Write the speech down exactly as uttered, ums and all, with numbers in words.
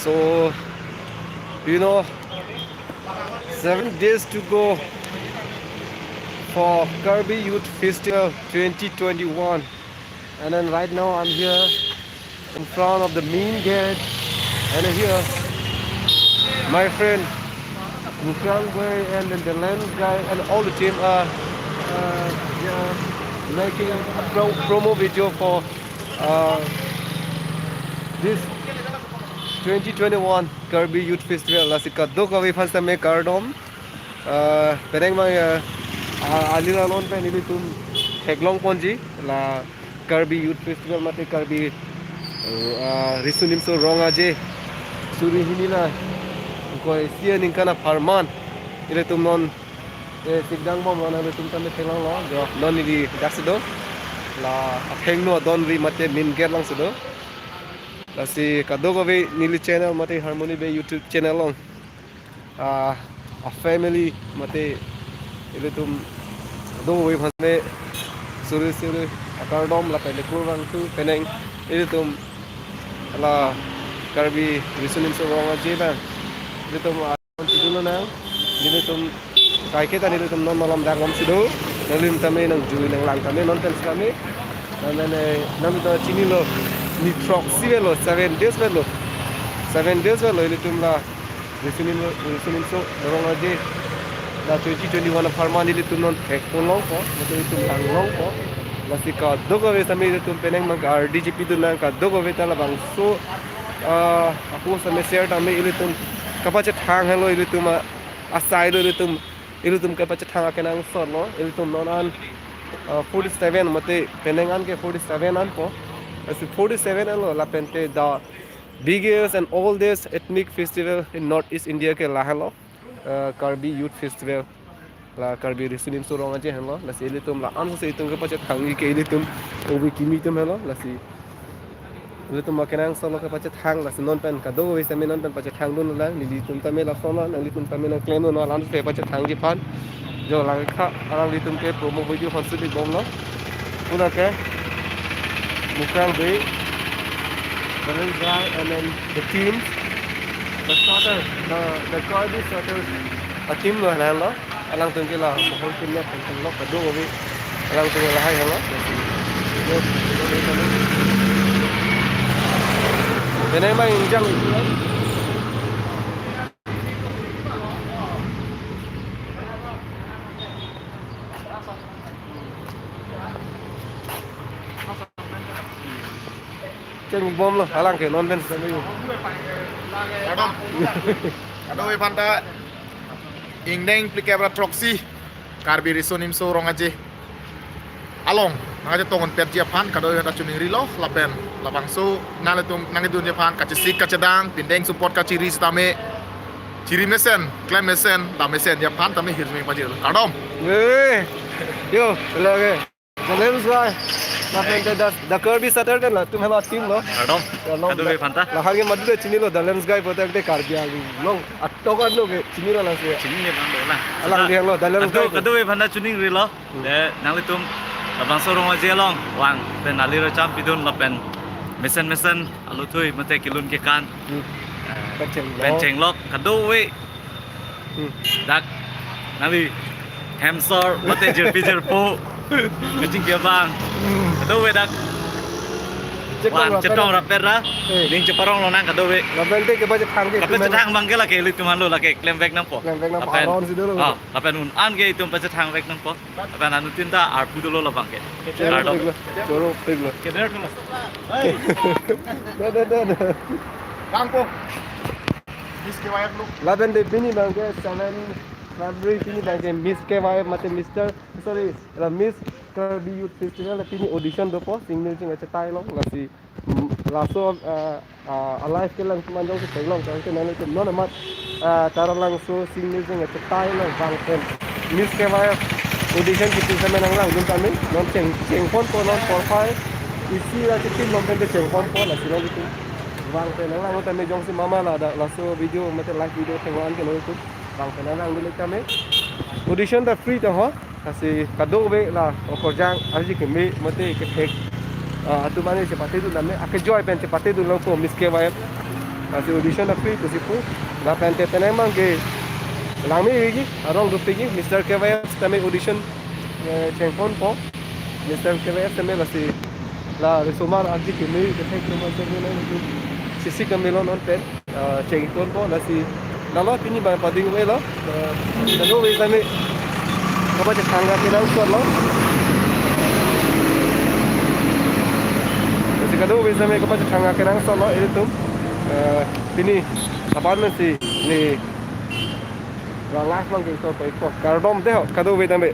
So, you know, seven days to go for Karbi Youth Festival twenty twenty-one. And then right now I'm here in front of the main gate. And here, my friend Mukrang Bey and then the Lens guy and all the team are, uh, they are making a pro- promo video for uh, this twenty twenty-one Karbi Youth Festival. Lasi kadokave aphan sitame kardom. Uh, penang abang, uh, uh, alir along pen ilitum theklong ponji la Karbi Youth Festival mate Karbi, uh, Riso Nimso Rong Aje suri hini ra ingkoi isi aningkan apharman ilitum non, eh, sikdang bomlo, nanglitum tame theklonglo. Jo, non neli dak si do, la apheng no adon ri mate main gate along si do. Lasi kadokave neli channel mate Harmony Bey YouTube channel along, ah, a family mate ilitum kadokave aphan me suri suri akardom lapen le kurvangthu. Penang ilitum la Karbi Riso Nimso Rong Aje abang ilitum, ah, chidunlo nang, nelitum kaike ta nelitum non malom dang bom si do. Nanglitum tame nangjui nanglang tame non pen sitame. Nang nang nang nangtum chinilo, ni throksi avelo, seven days avelo. Seven days avelo ilitum la Riso Nim- Riso Nimso Rong Aje la twenty twenty-one apharman ilitum non thek ponlongpo, mate ilitum langlongpo. Lasi kadokave sitame ilitum penang abang ardi jipidun nang, kadokave ta labangso, ah, ako sitame share tame ilitum kapachethang henlo ilitum, ah, asai lo ilitum, ilitum kapachethang akenangsot lo ilitum non an, ah, forty-seven mate penang an ke forty-seven anpo. Lasi forty-seven anlo lapen te the biggest and oldest ethnic festival in North East India ke lahenlo, uh, Karbi Youth Festival, la Karbi Riso Nimso Rong Aje henlo. Lasi ilitum la anso si itum kapachethangji ke ilitum obi kimi atum henlo. Lasi ilitum akenangsot lo kapachethang, lasi non pen kadokave sitame non pen pachethangdun lang, nelitum tame lason lo, nanglitum tame nangklemdun lang, alam si pachethangji aphan. Jo, lake alanglitum ke promo video aphan shoot bomlo. Puna ke Mukrang Bey, Balance Guy, and then the team, the starter, the, the Karbi starter, a team lo henlo. Alangtum ke la mahol team lo, pantang lo, kadokave alangtum ke lahai henlo. Penang abang ingjang. Cheng bomlo, alang ke non pen sitame. Kardom. Kardom, eh, phanta. Ingdeng phlikep ra throksi Karbi Riso Nimso Rong Aje along nangkachetong petji aphan kadokave ta chiningrilo lapen labangso nanglitum nangkedunji aphan kachesik kachedang pindeng support kachiri sitame chiri mesen, klem mesen, dam mesenji aphan tame hirjume pajir. Kardom. Eh, yo, lake. The Lens Guy. Lapen te the, the Karbi Saturday latum henlo team lo. Kardom. Kardom. Kadokave aphanta. Lahai ke madu de chinilo the Lens Guy pulote Karbi Anglong atok anlo ke chinilo lasi. Chinine abang dolang. Alang dia lo the Lens Guy. Kado, kadokave aphanta chiningrilo. Hmm. De nanglitum labangso Rong Aje along vang pen alir acham pidun lapen mesen mesen aluthui mate kelun kekan. Hmm. Eh, pen chenglok. Pen chenglok kadokave. Hmm. Dak nangli hemsor mate jirpi jirpo kachingki abang. Hmm. Kadokave dak. Chetong vang rapet. Chetong rapet ra. Eh. Ning cheparong lonang kadokave. Lapen te kepachethang ke. Kepachethang abang ke lake ilitum henlo lake klemvek nangpo. Klemvek nangpo. Lapen aron si dolo. Ah, lapen un an ke itum pachethangvek nangpo. Lapen anuttin ta arpu dolo labang ke. Choro. Kardom. Peglo. Choro peglo. Kedar tuh. Hai. Da, da, da, da. Bangpo. Miss K Y F lo. Lapen te pini abang ke seven February pini abang ke Miss K Y F mate Mister, sorry, la Miss Karbi Youth Festival pini audition dopo, singning sing achetai long, lasi, mm, laso, eh, ah, alive kelang teman jongsi theklong, tangte nanglitum non amat, ah, Taralangso singning sing achetai long vang pen Miss K Y F audition kipi sitame nanglangdun tame, non cheng, chengponpo non porphai isi ra chitim long pen chengponpo, lasi nanglitum vang pen nanglangdun tame jongsi mama ladak laso video mate live video theklong an ke nanglitum vang pen nanglangdun tame. Audition ta free ta ho. Lasi kadokave la okorjang arji keme mate kethek, ah, atum ani chepatedun tame, akejoi pen chepatedun longpo Miss K Y F. Lasi audition aphi pusi pu. Lapen te penang abang ke langme-iji, arong dopiji, Mister K Y F tame audition, eh, chengponpo. Mister K Y F tame lasi la risomar arji kimi kethek rumah tame lang itu sisi kami lo non pen, eh, chengponpo lasi lalo pini abang pading avelo, eh, kadokave tame kapachethang kenangsotlo. Lasi kadokave tame kapachethang kenangsotlo ilitum. Eh, pini apartment si ni rangak lang ke so pa ikpo. Kardom dei ho, kadokave tame.